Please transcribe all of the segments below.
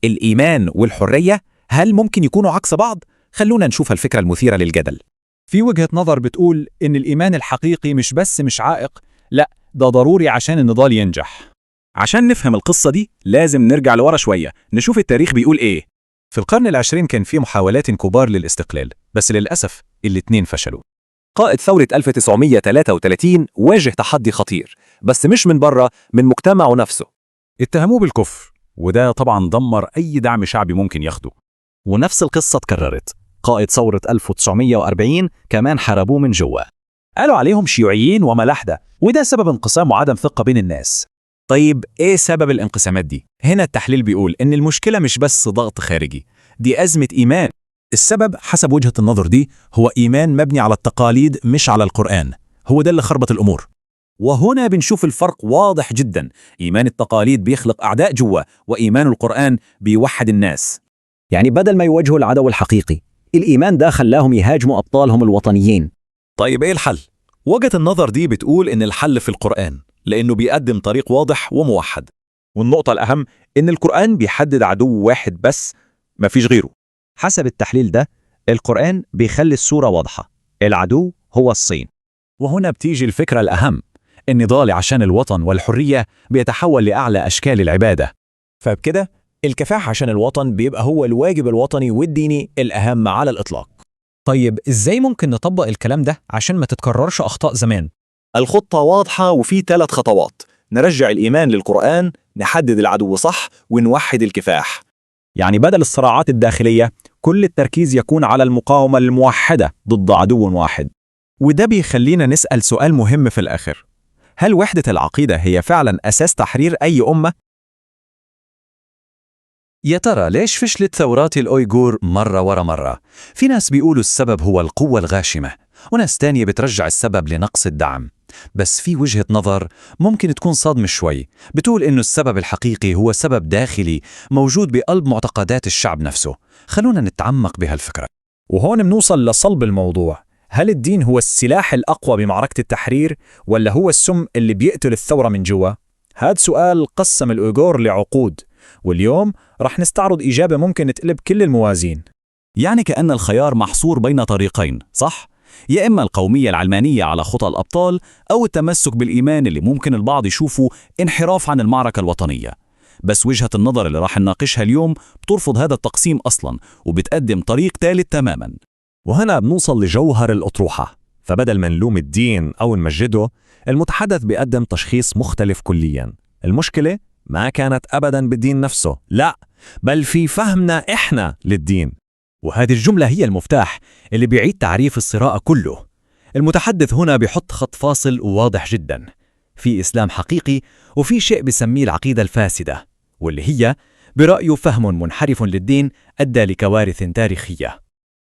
الإيمان والحرية هل ممكن يكونوا عكس بعض؟ خلونا نشوف الفكرة المثيرة للجدل. في وجهة نظر بتقول إن الإيمان الحقيقي مش بس مش عائق، لا ده ضروري عشان النضال ينجح. عشان نفهم القصة دي لازم نرجع لورا شوية، نشوف التاريخ بيقول إيه. في القرن العشرين كان في محاولات كبار للاستقلال، بس للأسف الاتنين فشلوا. قائد ثورة 1933 واجه تحدي خطير، بس مش من بره، من مجتمعه نفسه. اتهموه بالكفر، وده طبعا دمر أي دعم شعبي ممكن ياخده. ونفس القصة اتكررت. قائد ثورة 1940 كمان حاربوه من جوه. قالوا عليهم شيوعيين وملاحدة، وده سبب انقسام وعدم ثقة بين الناس. طيب إيه سبب الانقسامات دي؟ هنا التحليل بيقول إن المشكلة مش بس ضغط خارجي، دي أزمة إيمان. السبب حسب وجهة النظر دي هو إيمان مبني على التقاليد مش على القرآن، هو ده اللي خربط الأمور. وهنا بنشوف الفرق واضح جدا، إيمان التقاليد بيخلق أعداء جوا، وإيمان القرآن بيوحد الناس. يعني بدل ما يواجهوا العدو الحقيقي، الإيمان ده خلاهم يهاجموا أبطالهم الوطنيين. طيب إيه الحل؟ وجهة النظر دي بتقول إن الحل في القرآن، لأنه بيقدم طريق واضح وموحد. والنقطة الأهم إن القرآن بيحدد عدو واحد بس، مفيش غيره. حسب التحليل ده، القرآن بيخلي الصورة واضحة، العدو هو الصين. وهنا بتيجي الفكرة الأهم، النضال عشان الوطن والحرية بيتحول لأعلى أشكال العبادة. فبكده الكفاح عشان الوطن بيبقى هو الواجب الوطني والديني الأهم على الإطلاق. طيب إزاي ممكن نطبق الكلام ده عشان ما تتكررش أخطاء زمان؟ الخطة واضحة وفي 3 خطوات: نرجع الإيمان للقرآن، نحدد العدو صح، ونوحد الكفاح. يعني بدل الصراعات الداخلية، كل التركيز يكون على المقاومة الموحدة ضد عدو واحد. وده بيخلينا نسأل سؤال مهم في الآخر: هل وحدة العقيدة هي فعلا أساس تحرير أي أمة؟ يا ترى ليش فشلت ثورات الأويغور مرة ورا مرة؟ في ناس بيقولوا السبب هو القوة الغاشمة، وناس تانية بترجع السبب لنقص الدعم. بس في وجهة نظر ممكن تكون صادمة شوي، بتقول إنه السبب الحقيقي هو سبب داخلي موجود بقلب معتقدات الشعب نفسه. خلونا نتعمق بهالفكرة. وهون بنوصل لصلب الموضوع، هل الدين هو السلاح الأقوى بمعركة التحرير، ولا هو السم اللي بيقتل الثورة من جوا؟ هذا سؤال قسم الأويغور لعقود، واليوم رح نستعرض إجابة ممكن تقلب كل الموازين. يعني كأن الخيار محصور بين طريقين، صح؟ يا إما القومية العلمانية على خطى الأبطال، أو التمسك بالإيمان اللي ممكن البعض يشوفه انحراف عن المعركة الوطنية. بس وجهة النظر اللي راح نناقشها اليوم بترفض هذا التقسيم أصلاً، وبتقدم طريق ثالث تماماً. وهنا بنوصل لجوهر الأطروحة. فبدل ما نلوم الدين أو نمجده، المتحدث بيقدم تشخيص مختلف كلياً. المشكلة ما كانت أبداً بالدين نفسه، لا، بل في فهمنا إحنا للدين. وهذه الجملة هي المفتاح اللي بيعيد تعريف الصراع كله. المتحدث هنا بيحط خط فاصل واضح جدا، في إسلام حقيقي وفي شيء بيسميه العقيدة الفاسدة، واللي هي برأيه فهم منحرف للدين أدى لكوارث تاريخية.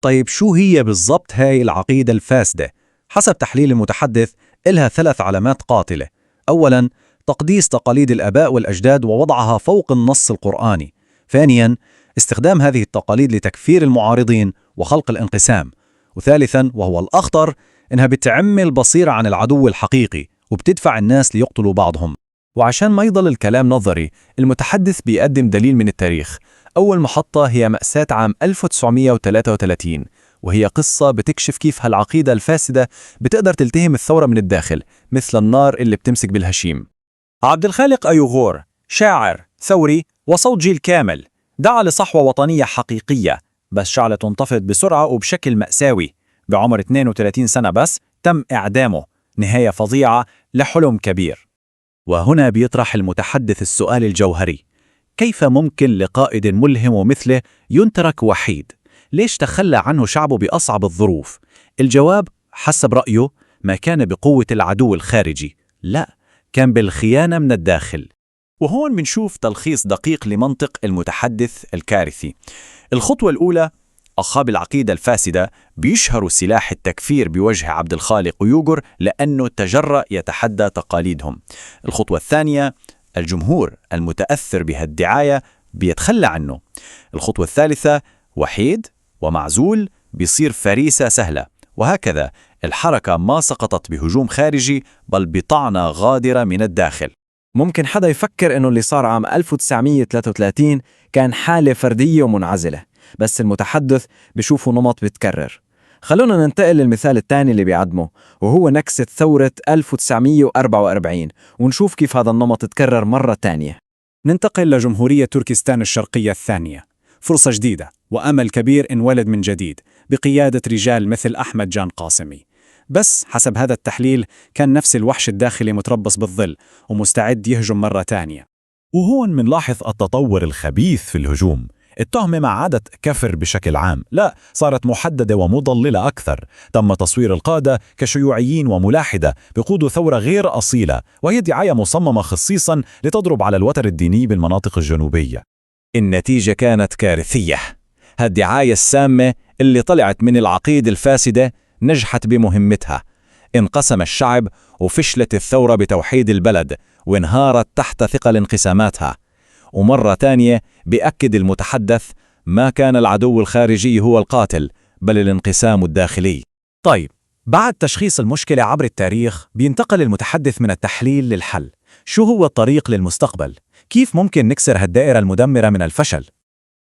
طيب شو هي بالضبط هاي العقيدة الفاسدة؟ حسب تحليل المتحدث إلها 3 علامات قاتلة. أولاً، تقديس تقاليد الآباء والأجداد ووضعها فوق النص القرآني. ثانياً، استخدام هذه التقاليد لتكفير المعارضين وخلق الانقسام. وثالثاً، وهو الأخطر، إنها بتعمي البصيرة عن العدو الحقيقي وبتدفع الناس ليقتلوا بعضهم. وعشان ما يضل الكلام نظري، المتحدث بيقدم دليل من التاريخ. أول محطة هي مأساة عام 1933، وهي قصة بتكشف كيف هالعقيدة الفاسدة بتقدر تلتهم الثورة من الداخل، مثل النار اللي بتمسك بالهشيم. عبد الخالق أيغور، شاعر ثوري وصوت جيل كامل، دعا لصحوة وطنية حقيقية، بس شعلة انطفت بسرعة وبشكل مأساوي. بعمر 32 سنة بس تم إعدامه، نهاية فظيعة لحلم كبير. وهنا بيطرح المتحدث السؤال الجوهري: كيف ممكن لقائد ملهم مثله ينترك وحيد؟ ليش تخلى عنه شعبه بأصعب الظروف؟ الجواب حسب رأيه ما كان بقوة العدو الخارجي، لا، كان بالخيانة من الداخل. وهون بنشوف تلخيص دقيق لمنطق المتحدث الكارثي. الخطوة الأولى، أصحاب العقيدة الفاسدة بيشهروا سلاح التكفير بوجه عبد الخالق أويغور لأنه تجرأ يتحدى تقاليدهم. الخطوة الثانية، الجمهور المتأثر بهالدعاية بيتخلى عنه. الخطوة الثالثة، وحيد ومعزول بيصير فريسة سهلة. وهكذا الحركة ما سقطت بهجوم خارجي، بل بطعنة غادرة من الداخل. ممكن حدا يفكر إنه اللي صار عام 1933 كان حالة فردية ومنعزلة، بس المتحدث بشوفه نمط بيتكرر. خلونا ننتقل للمثال الثاني اللي بيقدمه، وهو نكسة ثورة 1944، ونشوف كيف هذا النمط تكرر مرة تانية. ننتقل لجمهورية تركستان الشرقية الثانية، فرصة جديدة وأمل كبير انولد من جديد بقيادة رجال مثل أحمد جان قاسمي. بس حسب هذا التحليل كان نفس الوحش الداخلي متربص بالظل ومستعد يهجم مرة تانية. وهون منلاحظ التطور الخبيث في الهجوم. التهمة ما عادت كفر بشكل عام، لا، صارت محددة ومضللة أكثر. تم تصوير القادة كشيوعيين وملاحدة بيقودوا ثورة غير أصيلة، وهي دعاية مصممة خصيصا لتضرب على الوتر الديني بالمناطق الجنوبية. النتيجة كانت كارثية. هالدعاية السامة اللي طلعت من العقيدة الفاسدة نجحت بمهمتها. انقسم الشعب وفشلت الثورة بتوحيد البلد، وانهارت تحت ثقل انقساماتها. ومرة تانية بيأكد المتحدث ما كان العدو الخارجي هو القاتل، بل الانقسام الداخلي. طيب، بعد تشخيص المشكلة عبر التاريخ بينتقل المتحدث من التحليل للحل. شو هو الطريق للمستقبل؟ كيف ممكن نكسر هالدائرة المدمرة من الفشل؟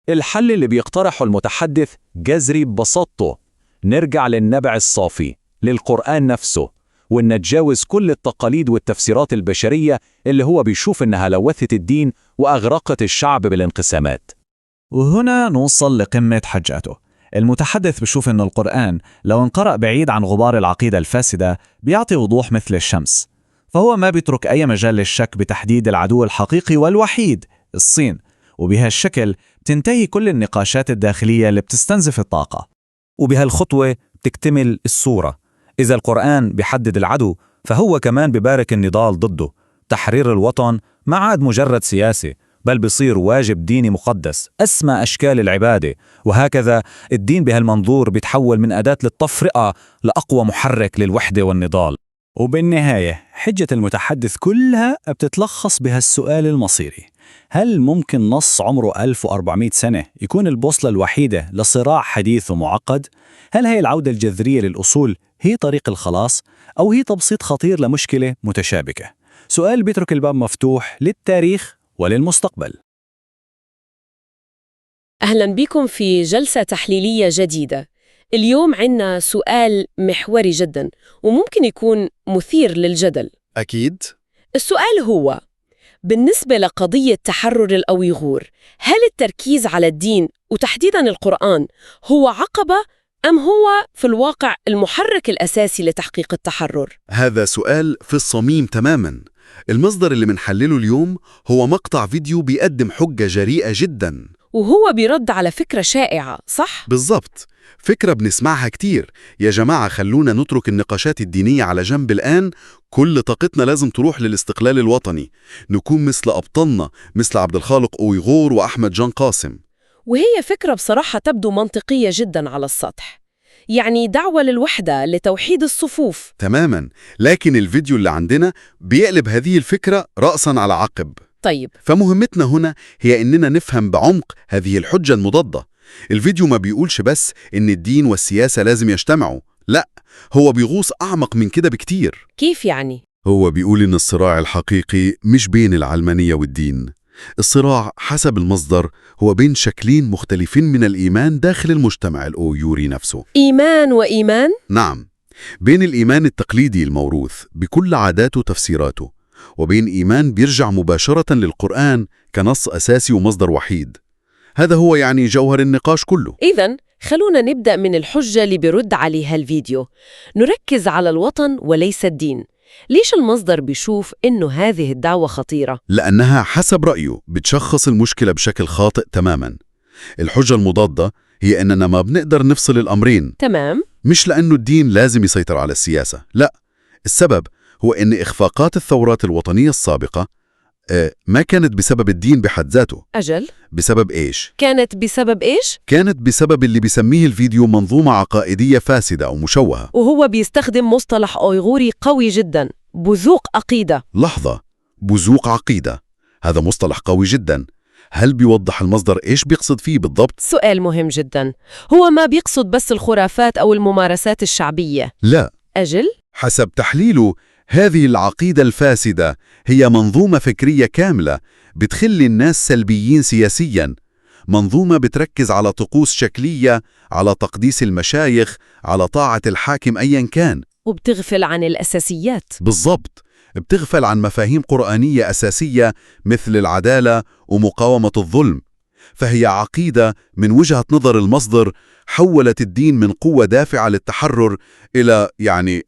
الحل اللي بيقترحه المتحدث جذري ببساطته، نرجع للنبع الصافي، للقرآن نفسه، ونتجاوز كل التقاليد والتفسيرات البشرية اللي هو بيشوف إنها لوثت الدين وأغرقت الشعب بالانقسامات. وهنا نوصل لقمة حجاته. المتحدث بشوف إنه القرآن لو انقرأ بعيد عن غبار العقيدة الفاسدة بيعطي وضوح مثل الشمس، فهو ما بيترك أي مجال للشك بتحديد العدو الحقيقي والوحيد، الصين. وبهالشكل بتنتهي كل النقاشات الداخلية اللي بتستنزف الطاقة. وبهالخطوة بتكتمل الصورة. إذا القرآن بيحدد العدو، فهو كمان ببارك النضال ضده. تحرير الوطن ما عاد مجرد سياسة، بل بصير واجب ديني مقدس، أسمى أشكال العبادة. وهكذا الدين بهالمنظور بيتحول من أداة للتفرقة لأقوى محرك للوحدة والنضال. وبالنهاية حجة المتحدث كلها بتتلخص بهالسؤال المصيري: هل ممكن نص عمره 1400 سنة يكون البوصلة الوحيدة لصراع حديث ومعقد؟ هل هي العودة الجذرية للأصول هي طريق الخلاص، أو هي تبسيط خطير لمشكلة متشابكة؟ سؤال بيترك الباب مفتوح للتاريخ وللمستقبل. أهلا بكم في جلسة تحليلية جديدة. اليوم عنا سؤال محوري جدا وممكن يكون مثير للجدل. أكيد. السؤال هو: بالنسبة لقضية تحرر الأويغور، هل التركيز على الدين وتحديدا القرآن هو عقبة أم هو في الواقع المحرك الأساسي لتحقيق التحرر؟ هذا سؤال في الصميم تماما. المصدر اللي بنحلله اليوم هو مقطع فيديو بيقدم حجة جريئة جدا. وهو بيرد على فكرة شائعة، صح؟ بالضبط، فكرة بنسمعها كتير. يا جماعة خلونا نترك النقاشات الدينية على جنب الآن، كل طاقتنا لازم تروح للاستقلال الوطني، نكون مثل أبطالنا، مثل عبد الخالق أويغور وأحمد جان قاسم. وهي فكرة بصراحة تبدو منطقية جدا على السطح، يعني دعوة للوحدة، لتوحيد الصفوف. تماما، لكن الفيديو اللي عندنا بيقلب هذه الفكرة رأسا على عقب. طيب، فمهمتنا هنا هي إننا نفهم بعمق هذه الحجة المضادة. الفيديو ما بيقولش بس إن الدين والسياسة لازم يجتمعوا، لا، هو بيغوص أعمق من كده بكتير. كيف يعني؟ هو بيقول إن الصراع الحقيقي مش بين العلمانية والدين. الصراع حسب المصدر هو بين شكلين مختلفين من الإيمان داخل المجتمع الأويوري نفسه. إيمان وإيمان؟ نعم، بين الإيمان التقليدي الموروث بكل عاداته وتفسيراته، وبين إيمان بيرجع مباشرة للقرآن كنص أساسي ومصدر وحيد. هذا هو يعني جوهر النقاش كله. إذا خلونا نبدأ من الحجة اللي بيرد عليها الفيديو. نركز على الوطن وليس الدين. ليش المصدر بيشوف إنه هذه الدعوة خطيرة؟ لأنها حسب رأيه بتشخص المشكلة بشكل خاطئ تماما. الحجة المضادة هي أننا ما بنقدر نفصل الأمرين. تمام. مش لأنه الدين لازم يسيطر على السياسة، لا، السبب هو أن إخفاقات الثورات الوطنية السابقة ما كانت بسبب الدين بحد ذاته. أجل؟ بسبب إيش؟ كانت بسبب إيش؟ كانت بسبب اللي بيسميه الفيديو منظومة عقائدية فاسدة أو مشوهة. وهو بيستخدم مصطلح أويغوري قوي جدا، بزوق عقيدة. لحظة، بزوق عقيدة، هذا مصطلح قوي جدا. هل بيوضح المصدر إيش بيقصد فيه بالضبط؟ سؤال مهم جدا. هو ما بيقصد بس الخرافات أو الممارسات الشعبية. لا. أجل؟ حسب تحليله هذه العقيدة الفاسدة هي منظومة فكرية كاملة بتخلي الناس سلبيين سياسياً، منظومة بتركز على طقوس شكلية، على تقديس المشايخ، على طاعة الحاكم أياً كان. وبتغفل عن الأساسيات. بالضبط، بتغفل عن مفاهيم قرآنية أساسية مثل العدالة ومقاومة الظلم. فهي عقيدة من وجهة نظر المصدر حولت الدين من قوة دافعة للتحرر إلى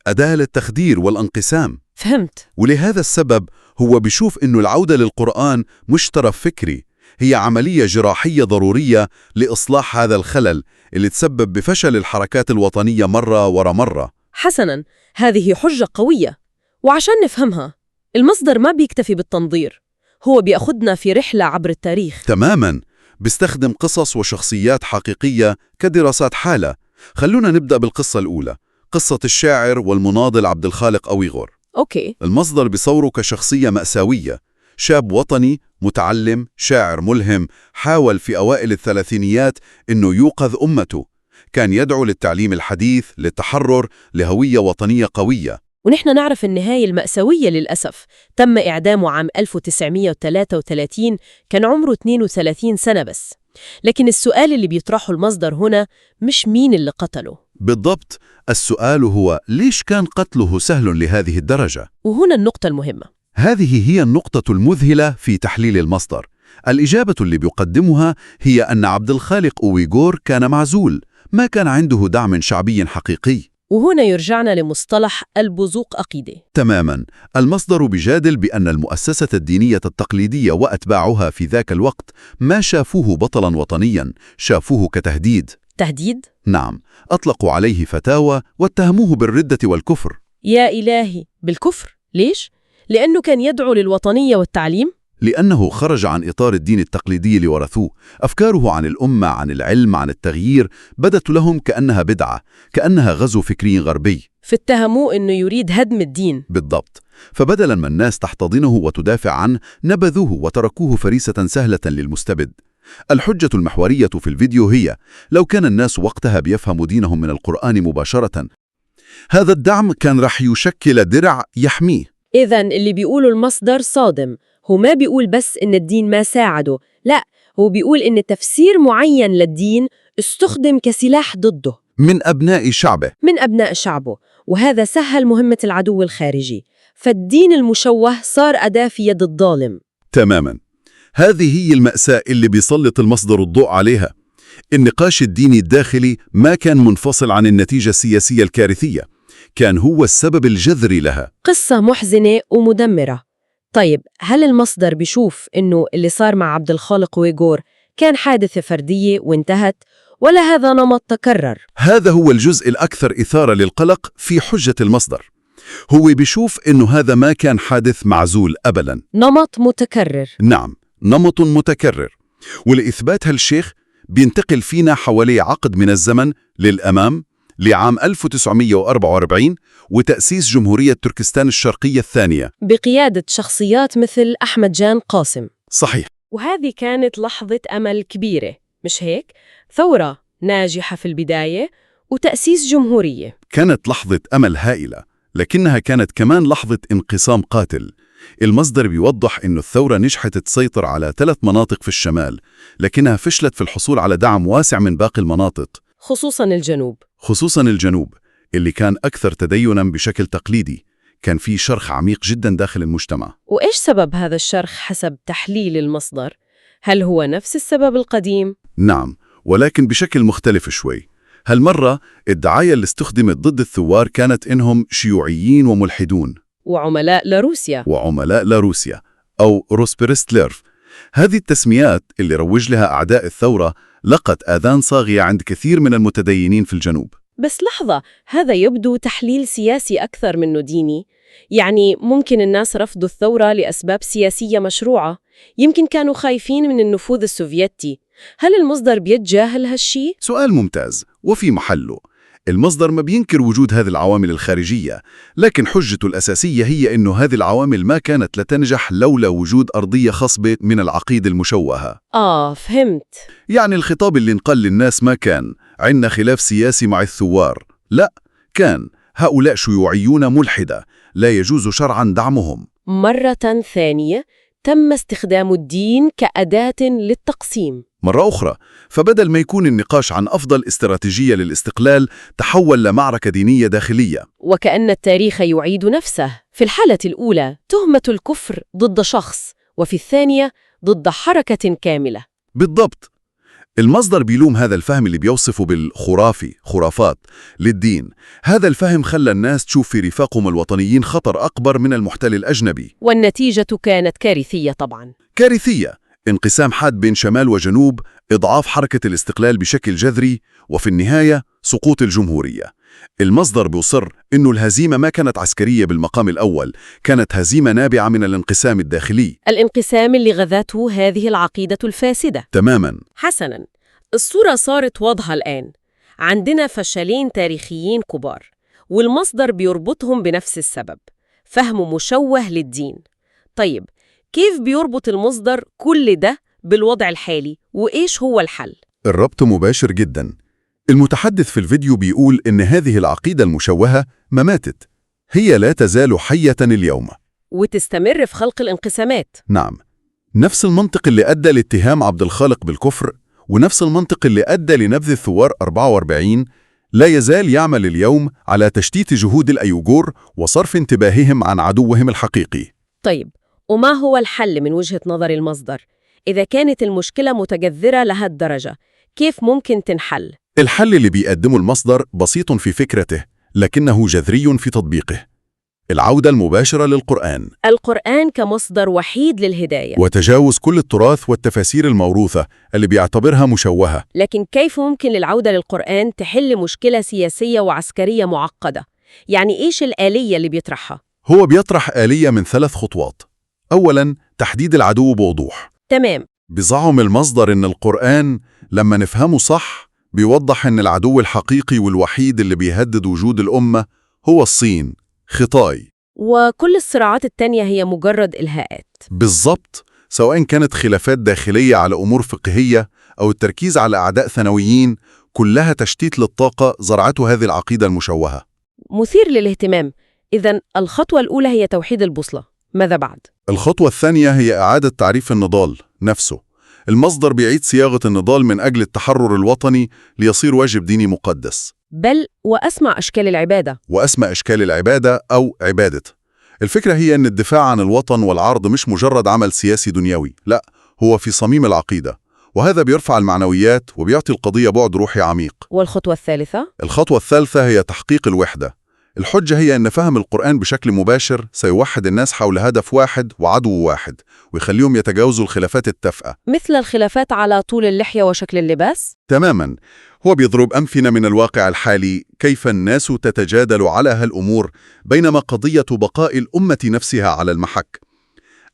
أداة للتخدير والانقسام. فهمت. ولهذا السبب هو بيشوف إنه العودة للقرآن مش ترف فكري، هي عملية جراحية ضرورية لإصلاح هذا الخلل اللي تسبب بفشل الحركات الوطنية مرة ورا مرة. حسناً، هذه حجة قوية، وعشان نفهمها المصدر ما بيكتفي بالتنظير، هو بيأخذنا في رحلة عبر التاريخ. تماماً، بيستخدم قصص وشخصيات حقيقية كدراسات حالة. خلونا نبدأ بالقصة الأولى، قصة الشاعر والمناضل عبد الخالق أويغور. Okay. المصدر بيصوره كشخصية مأساوية، شاب وطني متعلم، شاعر ملهم، حاول في أوائل الثلاثينيات إنه يوقظ أمته. كان يدعو للتعليم الحديث، للتحرر، لهوية وطنية قوية. ونحن نعرف النهاية المأساوية للأسف، تم إعدامه عام 1933، كان عمره 32 سنة بس. لكن السؤال اللي بيطرحه المصدر هنا مش مين اللي قتله. بالضبط، السؤال هو ليش كان قتله سهل لهذه الدرجة؟ وهنا النقطة المهمة. هذه هي النقطة المذهلة في تحليل المصدر. الإجابة اللي بيقدمها هي أن عبد الخالق أويغور كان معزول، ما كان عنده دعم شعبي حقيقي. وهنا يرجعنا لمصطلح البزوق أقيدة. تماما، المصدر بجادل بأن المؤسسة الدينية التقليدية وأتباعها في ذاك الوقت ما شافوه بطلا وطنيا، شافوه كتهديد. تهديد؟ نعم، أطلقوا عليه فتاوى واتهموه بالردة والكفر. يا إلهي، بالكفر؟ ليش؟ لأنه كان يدعو للوطنية والتعليم؟ لأنه خرج عن إطار الدين التقليدي اللي ورثوه. أفكاره عن الأمة، عن العلم، عن التغيير بدت لهم كأنها بدعة، كأنها غزو فكري غربي. فاتهموه أنه يريد هدم الدين. بالضبط، فبدلا ما الناس تحتضنه وتدافع عنه، نبذوه وتركوه فريسة سهلة للمستبد. الحجة المحورية في الفيديو هي لو كان الناس وقتها بيفهموا دينهم من القرآن مباشرة، هذا الدعم كان رح يشكل درع يحميه. إذن اللي بيقوله المصدر صادم. هو ما بيقول بس إن الدين ما ساعده، لا، هو بيقول إن تفسير معين للدين استخدم كسلاح ضده من أبناء شعبه. من أبناء شعبه، وهذا سهل مهمة العدو الخارجي. فالدين المشوه صار أداة في يد الظالم. تماما، هذه هي المأساة اللي بيسلط المصدر الضوء عليها. النقاش الديني الداخلي ما كان منفصل عن النتيجة السياسية الكارثية، كان هو السبب الجذري لها. قصة محزنة ومدمرة. طيب، هل المصدر بيشوف إنه اللي صار مع عبد الخالق أويغور كان حادثة فردية وانتهت، ولا هذا نمط تكرر؟ هذا هو الجزء الأكثر إثارة للقلق في حجة المصدر. هو بيشوف إنه هذا ما كان حادث معزول أبداً. نمط متكرر. نعم، نمط متكرر. ولإثبات هالشيخ بينتقل فينا حوالي عقد من الزمن للأمام، لعام 1944 وتأسيس جمهورية تركستان الشرقية الثانية بقيادة شخصيات مثل أحمد جان قاسم. صحيح. وهذه كانت لحظة أمل كبيرة، مش هيك؟ ثورة ناجحة في البداية وتأسيس جمهورية. كانت لحظة أمل هائلة، لكنها كانت كمان لحظة انقسام قاتل. المصدر بيوضح إنه الثورة نجحت تسيطر على 3 مناطق في الشمال، لكنها فشلت في الحصول على دعم واسع من باقي المناطق، خصوصاً الجنوب. خصوصاً الجنوب اللي كان أكثر تديناً بشكل تقليدي. كان في شرخ عميق جداً داخل المجتمع. وإيش سبب هذا الشرخ حسب تحليل المصدر؟ هل هو نفس السبب القديم؟ نعم، ولكن بشكل مختلف شوي. هالمرة الدعاية اللي استخدمت ضد الثوار كانت إنهم شيوعيين وملحدون وعملاء لروسيا. وعملاء لروسيا أو روسبرستليرف. هذه التسميات اللي روج لها أعداء الثورة لقت آذان صاغية عند كثير من المتدينين في الجنوب. بس لحظة، هذا يبدو تحليل سياسي أكثر منه ديني. يعني ممكن الناس رفضوا الثورة لأسباب سياسية مشروعة، يمكن كانوا خايفين من النفوذ السوفيتي. هل المصدر بيتجاهل هالشي؟ سؤال ممتاز وفي محله. المصدر ما بينكر وجود هذه العوامل الخارجية، لكن حجته الأساسية هي إنه هذه العوامل ما كانت لتنجح لولا وجود أرضية خصبة من العقيدة المشوهة. فهمت. يعني الخطاب اللي انقل للناس ما كان عندنا خلاف سياسي مع الثوار، لا، كان هؤلاء شيوعيون ملحدة، لا يجوز شرعا دعمهم. مرة ثانية تم استخدام الدين كأداة للتقسيم. مرة أخرى، فبدل ما يكون النقاش عن أفضل استراتيجية للاستقلال تحول لمعركة دينية داخلية. وكأن التاريخ يعيد نفسه. في الحالة الأولى تهمة الكفر ضد شخص، وفي الثانية ضد حركة كاملة. بالضبط. المصدر بيلوم هذا الفهم اللي بيوصفه بالخرافي، خرافات للدين. هذا الفهم خلى الناس تشوف في رفاقهم الوطنيين خطر أكبر من المحتل الأجنبي. والنتيجة كانت كارثية طبعا. كارثية، انقسام حاد بين شمال وجنوب، إضعاف حركة الاستقلال بشكل جذري، وفي النهاية سقوط الجمهورية. المصدر بيصر إنه الهزيمة ما كانت عسكرية بالمقام الأول، كانت هزيمة نابعة من الانقسام الداخلي. الانقسام اللي غذته هذه العقيدة الفاسدة. تماماً. حسناً، الصورة صارت واضحة الآن. عندنا فشلين تاريخيين كبار، والمصدر بيربطهم بنفس السبب، فهم مشوه للدين. طيب، كيف بيربط المصدر كل ده بالوضع الحالي، وإيش هو الحل؟ الربط مباشر جداً. المتحدث في الفيديو بيقول إن هذه العقيدة المشوهة ما ماتت، هي لا تزال حية اليوم. وتستمر في خلق الانقسامات. نعم، نفس المنطق اللي أدى لاتهام عبد الخالق بالكفر، ونفس المنطق اللي أدى لنبذ الثوار 44 لا يزال يعمل اليوم على تشتيت جهود الأيوغور وصرف انتباههم عن عدوهم الحقيقي. طيب، وما هو الحل من وجهة نظر المصدر؟ إذا كانت المشكلة متجذرة لها الدرجة، كيف ممكن تنحل؟ الحل اللي بيقدمه المصدر بسيط في فكرته، لكنه جذري في تطبيقه. العودة المباشرة للقرآن. القرآن كمصدر وحيد للهداية. وتجاوز كل التراث والتفاسير الموروثة اللي بيعتبرها مشوهة. لكن كيف ممكن للعودة للقرآن تحل مشكلة سياسية وعسكرية معقدة؟ يعني إيش الآلية اللي بيطرحها؟ هو بيطرح آلية من 3 خطوات. أولاً، تحديد العدو بوضوح. تمام. بزعم المصدر إن القرآن لما نفهمه صح بيوضح إن العدو الحقيقي والوحيد اللي بيهدد وجود الأمة هو الصين، خطاي. وكل الصراعات التانية هي مجرد إلهاءات. بالضبط، سواء كانت خلافات داخلية على أمور فقهية أو التركيز على أعداء ثانويين، كلها تشتيت للطاقة زرعته هذه العقيدة المشوهة. مثير للاهتمام. إذا الخطوة الأولى هي توحيد البوصلة. ماذا بعد؟ الخطوة الثانية هي إعادة تعريف النضال نفسه. المصدر بيعيد صياغة النضال من أجل التحرر الوطني ليصير واجب ديني مقدس. بل وأسمى أشكال العبادة. وأسمى أشكال العبادة أو عبادة. الفكرة هي أن الدفاع عن الوطن والعرض مش مجرد عمل سياسي دنيوي، لا، هو في صميم العقيدة. وهذا بيرفع المعنويات وبيعطي القضية بعد روحي عميق. والخطوة الثالثة؟ الخطوة الثالثة هي تحقيق الوحدة. الحجة هي أن فهم القرآن بشكل مباشر سيوحد الناس حول هدف واحد وعدو واحد، ويخليهم يتجاوزوا الخلافات التافهة. مثل الخلافات على طول اللحية وشكل اللباس؟ تماماً. هو بيضرب أمثلة من الواقع الحالي، كيف الناس تتجادل على هالأمور بينما قضية بقاء الأمة نفسها على المحك.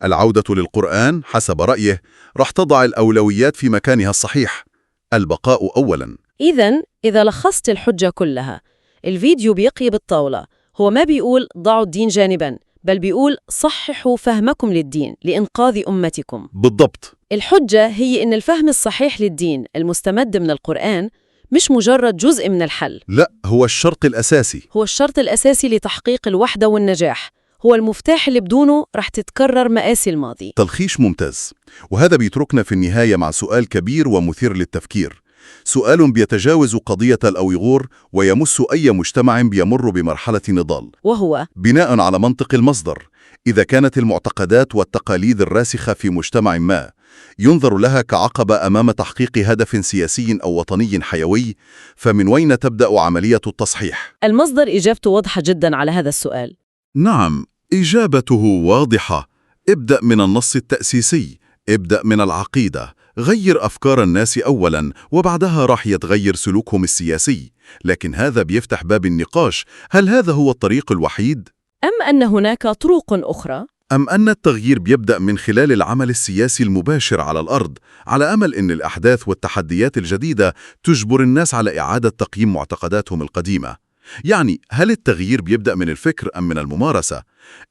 العودة للقرآن حسب رأيه راح تضع الأولويات في مكانها الصحيح، البقاء أولاً. إذن إذا لخصت الحجة كلها، الفيديو بيقلب الطاولة. هو ما بيقول ضعوا الدين جانباً، بل بيقول صححوا فهمكم للدين لإنقاذ أمتكم. بالضبط. الحجة هي إن الفهم الصحيح للدين المستمد من القرآن مش مجرد جزء من الحل. لا، هو الشرط الأساسي. هو الشرط الأساسي لتحقيق الوحدة والنجاح. هو المفتاح اللي بدونه رح تتكرر مآسي الماضي. تلخيص ممتاز. وهذا بيتركنا في النهاية مع سؤال كبير ومثير للتفكير. سؤال بيتجاوز قضية الأويغور ويمس أي مجتمع بيمر بمرحلة نضال. وهو؟ بناء على منطق المصدر، إذا كانت المعتقدات والتقاليد الراسخة في مجتمع ما ينظر لها كعقبة أمام تحقيق هدف سياسي أو وطني حيوي، فمن وين تبدأ عملية التصحيح؟ المصدر إجابته واضحة جدا على هذا السؤال. نعم، إجابته واضحة. ابدأ من النص التأسيسي، ابدأ من العقيدة، غير أفكار الناس أولاً، وبعدها راح يتغير سلوكهم السياسي. لكن هذا بيفتح باب النقاش، هل هذا هو الطريق الوحيد؟ أم أن هناك طرق أخرى؟ أم أن التغيير بيبدأ من خلال العمل السياسي المباشر على الأرض، على أمل أن الأحداث والتحديات الجديدة تجبر الناس على إعادة تقييم معتقداتهم القديمة؟ يعني هل التغيير بيبدأ من الفكر أم من الممارسة؟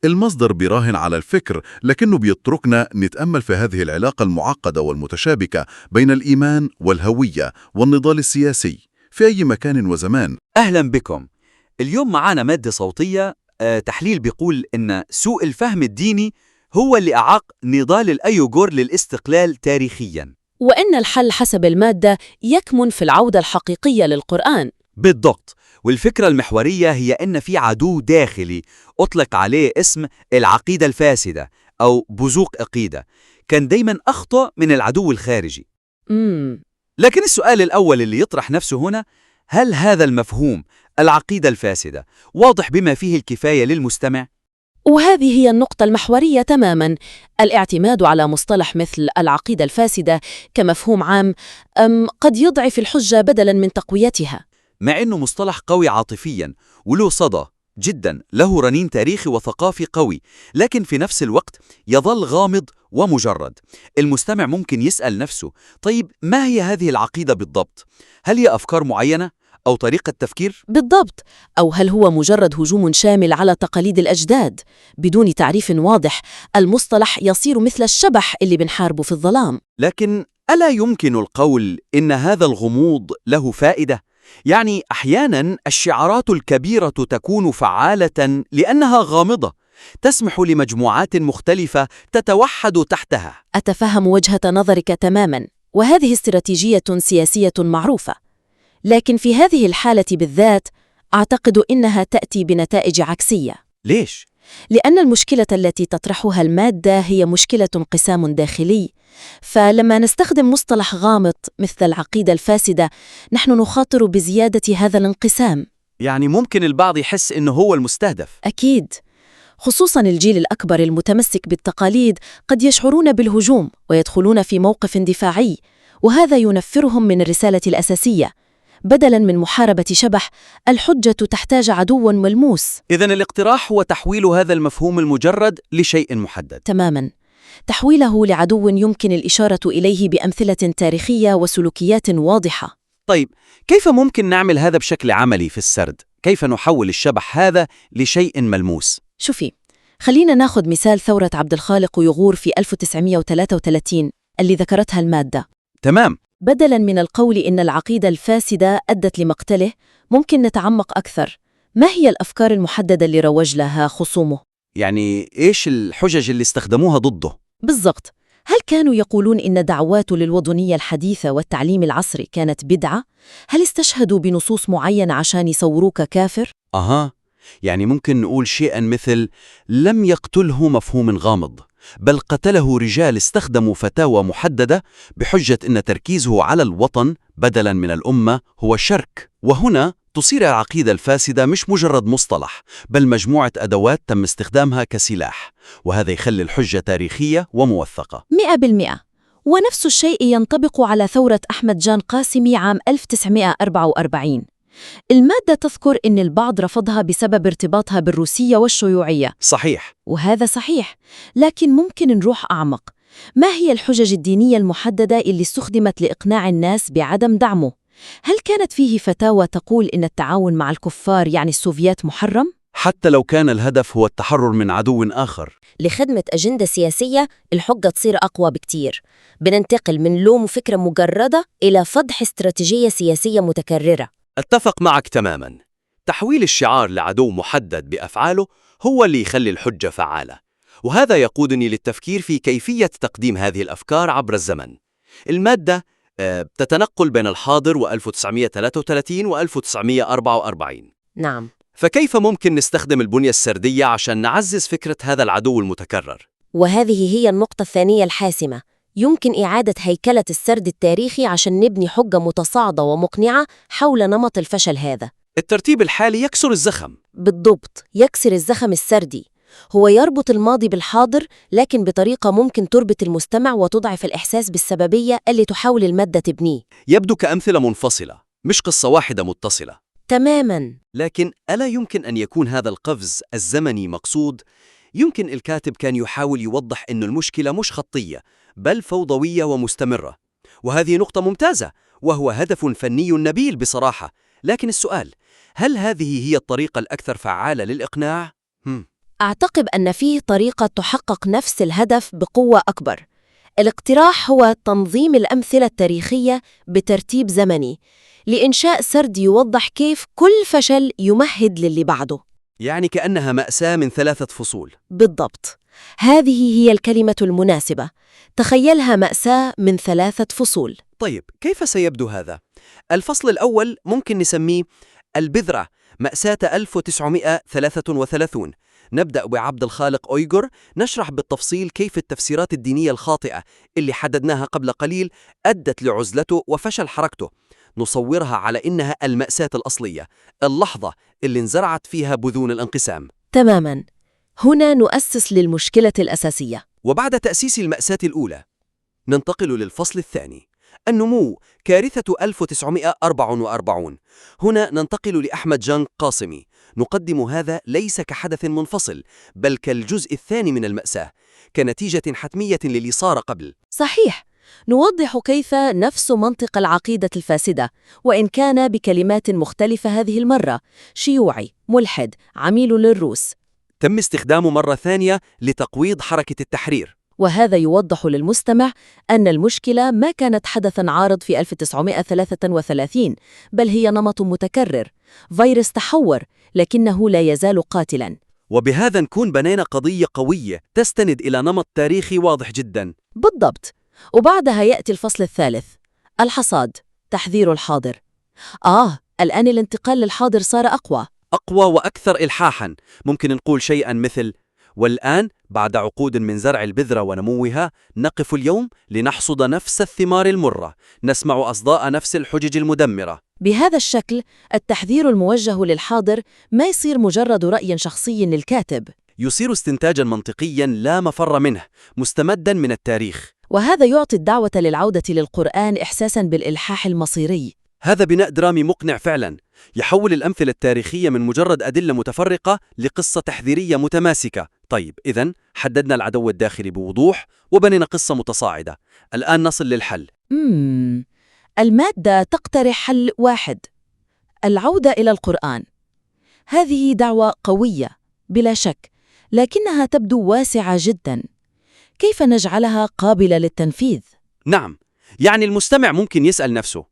المصدر بيراهن على الفكر، لكنه بيتركنا نتأمل في هذه العلاقة المعقدة والمتشابكة بين الإيمان والهوية والنضال السياسي في أي مكان وزمان. أهلا بكم. اليوم معانا مادة صوتية تحليل بيقول إن سوء الفهم الديني هو اللي أعاق نضال الأيغور للاستقلال تاريخياً. وإن الحل حسب المادة يكمن في العودة الحقيقية للقرآن. بالضبط، والفكرة المحورية هي إن في عدو داخلي أطلق عليه اسم العقيدة الفاسدة أو بزوق عقيدة، كان دايماً أخطأ من العدو الخارجي. لكن السؤال الأول اللي يطرح نفسه هنا، هل هذا المفهوم، العقيدة الفاسدة، واضح بما فيه الكفاية للمستمع؟ وهذه هي النقطة المحورية تماماً، الاعتماد على مصطلح مثل العقيدة الفاسدة كمفهوم عام قد يضعف الحجة بدلاً من تقويتها. مع إنه مصطلح قوي عاطفياً وله صدى جداً، له رنين تاريخي وثقافي قوي، لكن في نفس الوقت يظل غامض ومجرد. المستمع ممكن يسأل نفسه، طيب ما هي هذه العقيدة بالضبط؟ هل هي أفكار معينة أو طريقة تفكير؟ بالضبط، أو هل هو مجرد هجوم شامل على تقاليد الأجداد؟ بدون تعريف واضح، المصطلح يصير مثل الشبح اللي بنحاربه في الظلام. لكن ألا يمكن القول إن هذا الغموض له فائدة؟ يعني أحياناً الشعارات الكبيرة تكون فعالة لأنها غامضة، تسمح لمجموعات مختلفة تتوحد تحتها. أتفهم وجهة نظرك تماماً، وهذه استراتيجية سياسية معروفة. لكن في هذه الحالة بالذات، أعتقد إنها تأتي بنتائج عكسية. ليش؟ لأن المشكلة التي تطرحها المادة هي مشكلة انقسام داخلي، فلما نستخدم مصطلح غامض مثل العقيدة الفاسدة، نحن نخاطر بزيادة هذا الانقسام. يعني ممكن البعض يحس إنه هو المستهدف. أكيد، خصوصاً الجيل الأكبر المتمسك بالتقاليد قد يشعرون بالهجوم ويدخلون في موقف دفاعي، وهذا ينفرهم من الرسالة الأساسية. بدلاً من محاربة شبح، الحجة تحتاج عدو ملموس. إذن الاقتراح هو تحويل هذا المفهوم المجرد لشيء محدد. تماماً، تحويله لعدو يمكن الإشارة إليه بأمثلة تاريخية وسلوكيات واضحة. طيب، كيف ممكن نعمل هذا بشكل عملي في السرد؟ كيف نحول الشبح هذا لشيء ملموس؟ شوفي، خلينا ناخذ مثال ثورة عبد الخالق أويغور في 1933 اللي ذكرتها المادة. تمام. بدلاً من القول إن العقيدة الفاسدة أدت لمقتله، ممكن نتعمق أكثر. ما هي الأفكار المحددة اللي روج لها خصومه؟ يعني إيش الحجج اللي استخدموها ضده؟ بالضبط. هل كانوا يقولون إن دعواته للوطنية الحديثة والتعليم العصري كانت بدعة؟ هل استشهدوا بنصوص معينة عشان يصوروك كافر؟ أها، يعني ممكن نقول شيئاً مثل لم يقتله مفهوم غامض، بل قتله رجال استخدموا فتاوى محددة بحجة إن تركيزه على الوطن بدلاً من الأمة هو شرك. وهنا تصير العقيدة الفاسدة مش مجرد مصطلح، بل مجموعة أدوات تم استخدامها كسلاح، وهذا يخلي الحجة تاريخية وموثقة. 100%. ونفس الشيء ينطبق على ثورة أحمد جان قاسمي عام 1944. المادة تذكر إن البعض رفضها بسبب ارتباطها بالروسية والشيوعية. صحيح. وهذا صحيح، لكن ممكن نروح أعمق. ما هي الحجج الدينية المحددة اللي استخدمت لإقناع الناس بعدم دعمه؟ هل كانت فيه فتاوى تقول إن التعاون مع الكفار يعني السوفيات محرم؟ حتى لو كان الهدف هو التحرر من عدو آخر. لخدمة أجندة سياسية الحجة تصير أقوى بكتير. بننتقل من لوم فكرة مجردة إلى فضح استراتيجية سياسية متكررة. أتفق معك تماماً. تحويل الشعار لعدو محدد بأفعاله هو اللي يخلي الحجة فعالة، وهذا يقودني للتفكير في كيفية تقديم هذه الأفكار عبر الزمن. المادة تتنقل بين الحاضر و1933 و1944. نعم. فكيف ممكن نستخدم البنية السردية عشان نعزز فكرة هذا العدو المتكرر؟ وهذه هي النقطة الثانية الحاسمة. يمكن إعادة هيكلة السرد التاريخي عشان نبني حجة متصاعدة ومقنعة حول نمط الفشل هذا. الترتيب الحالي يكسر الزخم. بالضبط، يكسر الزخم السردي. هو يربط الماضي بالحاضر، لكن بطريقة ممكن تربط المستمع وتضعف الإحساس بالسببية اللي تحاول المادة تبنيه. يبدو كأمثلة منفصلة، مش قصة واحدة متصلة. تماماً. لكن ألا يمكن أن يكون هذا القفز الزمني مقصود؟ يمكن الكاتب كان يحاول يوضح أن المشكلة مش خطية، بل فوضوية ومستمرة. وهذه نقطة ممتازة، وهو هدف فني نبيل بصراحة. لكن السؤال، هل هذه هي الطريقة الأكثر فعالة للإقناع؟ أعتقد أن فيه طريقة تحقق نفس الهدف بقوة أكبر. الاقتراح هو تنظيم الأمثلة التاريخية بترتيب زمني، لإنشاء سرد يوضح كيف كل فشل يمهد للي بعده. يعني كأنها مأساة من 3 فصول. بالضبط، هذه هي الكلمة المناسبة. تخيلها مأساة من 3 فصول. طيب، كيف سيبدو هذا؟ الفصل الأول ممكن نسميه البذرة، مأساة 1933. نبدأ بعبد الخالق أويغور، نشرح بالتفصيل كيف التفسيرات الدينية الخاطئة اللي حددناها قبل قليل أدت لعزلته وفشل حركته. نصورها على إنها المأساة الأصلية، اللحظة اللي انزرعت فيها بذون الانقسام. تماماً، هنا نؤسس للمشكلة الأساسية. وبعد تأسيس المأساة الأولى ننتقل للفصل الثاني، النمو، كارثة 1944. هنا ننتقل لأحمد جان قاسمي. نقدم هذا ليس كحدث منفصل، بل كالجزء الثاني من المأساة، كنتيجة حتمية للي صار قبل. صحيح، نوضح كيف نفس منطق العقيدة الفاسدة، وإن كان بكلمات مختلفة هذه المرة: شيوعي، ملحد، عميل للروس، تم استخدامه مرة ثانية لتقويض حركة التحرير. وهذا يوضح للمستمع أن المشكلة ما كانت حدثاً عارض في 1933، بل هي نمط متكرر، فيروس تحور لكنه لا يزال قاتلاً. وبهذا نكون بنينا قضية قوية تستند إلى نمط تاريخي واضح جداً. بالضبط. وبعدها يأتي الفصل الثالث، الحصاد، تحذير الحاضر. الآن الانتقال للحاضر صار أقوى. أقوى وأكثر إلحاحاً. ممكن نقول شيئاً مثل: والآن بعد عقود من زرع البذرة ونموها، نقف اليوم لنحصد نفس الثمار المرة، نسمع أصداء نفس الحجج المدمرة. بهذا الشكل التحذير الموجه للحاضر ما يصير مجرد رأي شخصي للكاتب، يصير استنتاجاً منطقياً لا مفر منه، مستمداً من التاريخ. وهذا يعطي الدعوة للعودة للقرآن إحساساً بالإلحاح المصيري. هذا بناء درامي مقنع فعلاً، يحول الأمثلة التاريخية من مجرد أدلة متفرقة لقصة تحذيرية متماسكة. طيب، إذن حددنا العدو الداخلي بوضوح وبنينا قصة متصاعدة. الآن نصل للحل. المادة تقترح حل واحد: العودة إلى القرآن. هذه دعوة قوية بلا شك، لكنها تبدو واسعة جداً. كيف نجعلها قابلة للتنفيذ؟ نعم، يعني المستمع ممكن يسأل نفسه: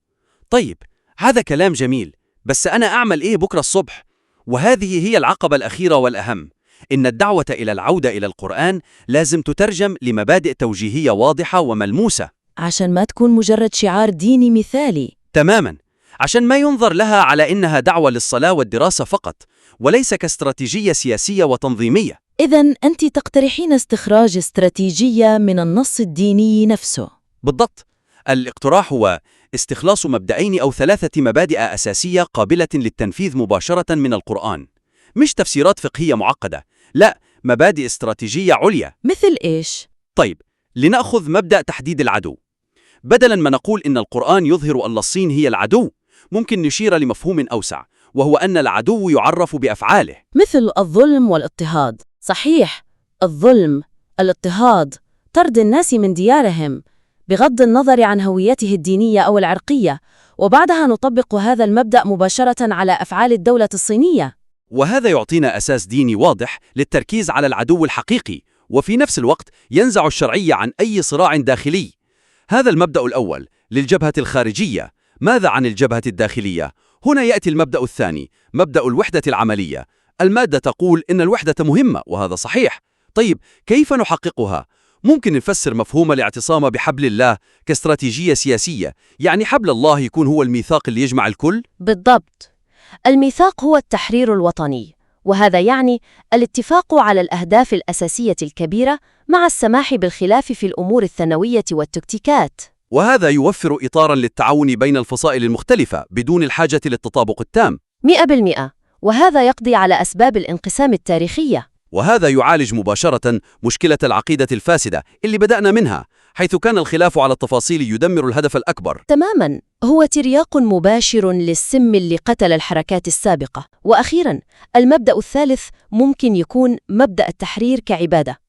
طيب، هذا كلام جميل، بس أنا أعمل إيه بكرة الصبح؟ وهذه هي العقبة الأخيرة والأهم، إن الدعوة إلى العودة إلى القرآن لازم تترجم لمبادئ توجيهية واضحة وملموسة، عشان ما تكون مجرد شعار ديني مثالي. تماماً، عشان ما ينظر لها على إنها دعوة للصلاة والدراسة فقط، وليس كاستراتيجية سياسية وتنظيمية. إذن أنت تقترحين استخراج استراتيجية من النص الديني نفسه. بالضبط. الاقتراح هو استخلاص مبدئين أو 3 مبادئ أساسية قابلة للتنفيذ مباشرة من القرآن، مش تفسيرات فقهية معقدة، لا، مبادئ استراتيجية عليا. مثل إيش؟ طيب، لنأخذ مبدأ تحديد العدو. بدلاً ما نقول إن القرآن يظهر أن الصين هي العدو، ممكن نشير لمفهوم أوسع، وهو أن العدو يعرف بأفعاله. مثل الظلم والاضطهاد. صحيح، الظلم، الاضطهاد، طرد الناس من ديارهم، بغض النظر عن هويته الدينية أو العرقية. وبعدها نطبق هذا المبدأ مباشرة على أفعال الدولة الصينية. وهذا يعطينا أساس ديني واضح للتركيز على العدو الحقيقي، وفي نفس الوقت ينزع الشرعية عن أي صراع داخلي. هذا المبدأ الأول للجبهة الخارجية. ماذا عن الجبهة الداخلية؟ هنا يأتي المبدأ الثاني، مبدأ الوحدة العملية. المادة تقول إن الوحدة مهمة، وهذا صحيح. طيب، كيف نحققها؟ ممكن نفسر مفهوم الاعتصام بحبل الله كاستراتيجية سياسية، يعني حبل الله يكون هو الميثاق اللي يجمع الكل؟ بالضبط. الميثاق هو التحرير الوطني، وهذا يعني الاتفاق على الأهداف الأساسية الكبيرة مع السماح بالخلاف في الأمور الثانوية والتكتيكات. وهذا يوفر إطاراً للتعاون بين الفصائل المختلفة بدون الحاجة للتطابق التام. 100%، وهذا يقضي على أسباب الانقسام التاريخية. وهذا يعالج مباشرة مشكلة العقيدة الفاسدة اللي بدأنا منها، حيث كان الخلاف على التفاصيل يدمر الهدف الأكبر. تماماً، هو ترياق مباشر للسم اللي قتل الحركات السابقة. وأخيراً، المبدأ الثالث ممكن يكون مبدأ التحرير كعبادة.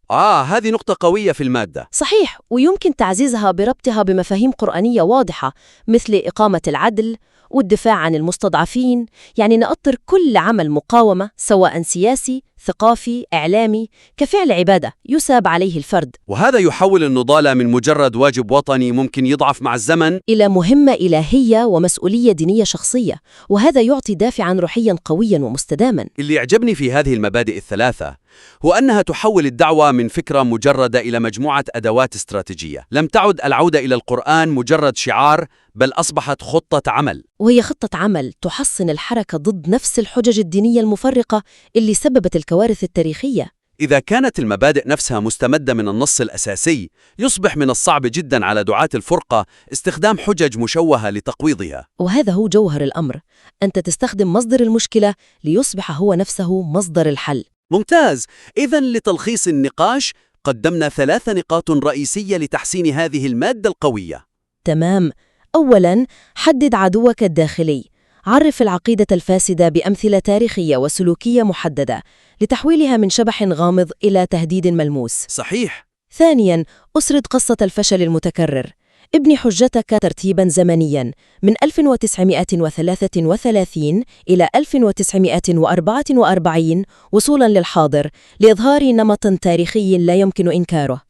هذه نقطة قوية في المادة. صحيح، ويمكن تعزيزها بربطها بمفاهيم قرآنية واضحة، مثل إقامة العدل والدفاع عن المستضعفين. يعني نأطر كل عمل مقاومة، سواء سياسي، ثقافي، إعلامي، كفعل عبادة يثاب عليه الفرد. وهذا يحول النضال من مجرد واجب وطني ممكن يضعف مع الزمن إلى مهمة إلهية ومسؤولية دينية شخصية، وهذا يعطي دافعاً روحياً قوياً ومستداماً. اللي يعجبني في هذه المبادئ الثلاثة هو أنها تحول الدعوة من فكرة مجردة إلى مجموعة أدوات استراتيجية. لم تعد العودة إلى القرآن مجرد شعار، بل أصبحت خطة عمل. وهي خطة عمل تحصن الحركة ضد نفس الحجج الدينية المفرقة اللي سببت الكوارث التاريخية. إذا كانت المبادئ نفسها مستمدة من النص الأساسي، يصبح من الصعب جدا على دعاة الفرقة استخدام حجج مشوهة لتقويضها. وهذا هو جوهر الأمر، أنت تستخدم مصدر المشكلة ليصبح هو نفسه مصدر الحل. ممتاز! إذا لتلخيص النقاش، قدمنا 3 نقاط رئيسية لتحسين هذه المادة القوية. تمام. أولاً، حدد عدوك الداخلي. عرف العقيدة الفاسدة بأمثلة تاريخية وسلوكية محددة لتحويلها من شبح غامض إلى تهديد ملموس. صحيح. ثانياً، أسرد قصة الفشل المتكرر. ابني حجتك ترتيباً زمنياً من 1933 إلى 1944 وصولاً للحاضر لإظهار نمط تاريخي لا يمكن إنكاره،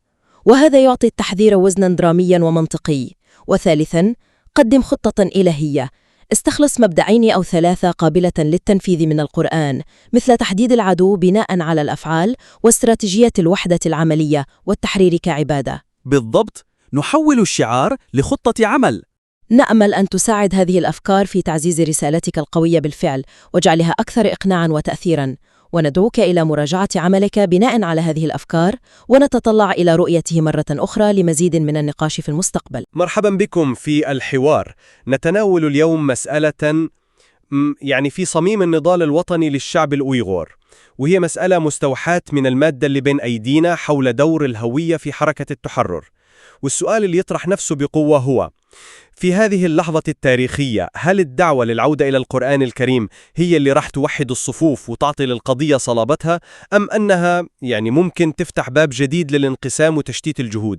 وهذا يعطي التحذير وزناً درامياً ومنطقي. وثالثاً، قدم خطة إلهية. استخلص مبدعين أو 3 قابلة للتنفيذ من القرآن، مثل تحديد العدو بناء على الأفعال واستراتيجية الوحدة العملية والتحرير كعبادة. بالضبط، نحول الشعار لخطة عمل. نأمل أن تساعد هذه الأفكار في تعزيز رسالتك القوية بالفعل وجعلها أكثر إقناعاً وتأثيراً، وندعوك إلى مراجعة عملك بناء على هذه الأفكار، ونتطلع إلى رؤيته مرة أخرى لمزيد من النقاش في المستقبل. مرحبا بكم في الحوار. نتناول اليوم مسألة يعني في صميم النضال الوطني للشعب الأويغور، وهي مسألة مستوحاة من المادة اللي بين أيدينا حول دور الهوية في حركة التحرر. والسؤال اللي يطرح نفسه بقوة هو: في هذه اللحظة التاريخية، هل الدعوة للعودة إلى القرآن الكريم هي اللي راح توحد الصفوف وتعطي للقضية صلابتها، أم أنها يعني ممكن تفتح باب جديد للانقسام وتشتيت الجهود؟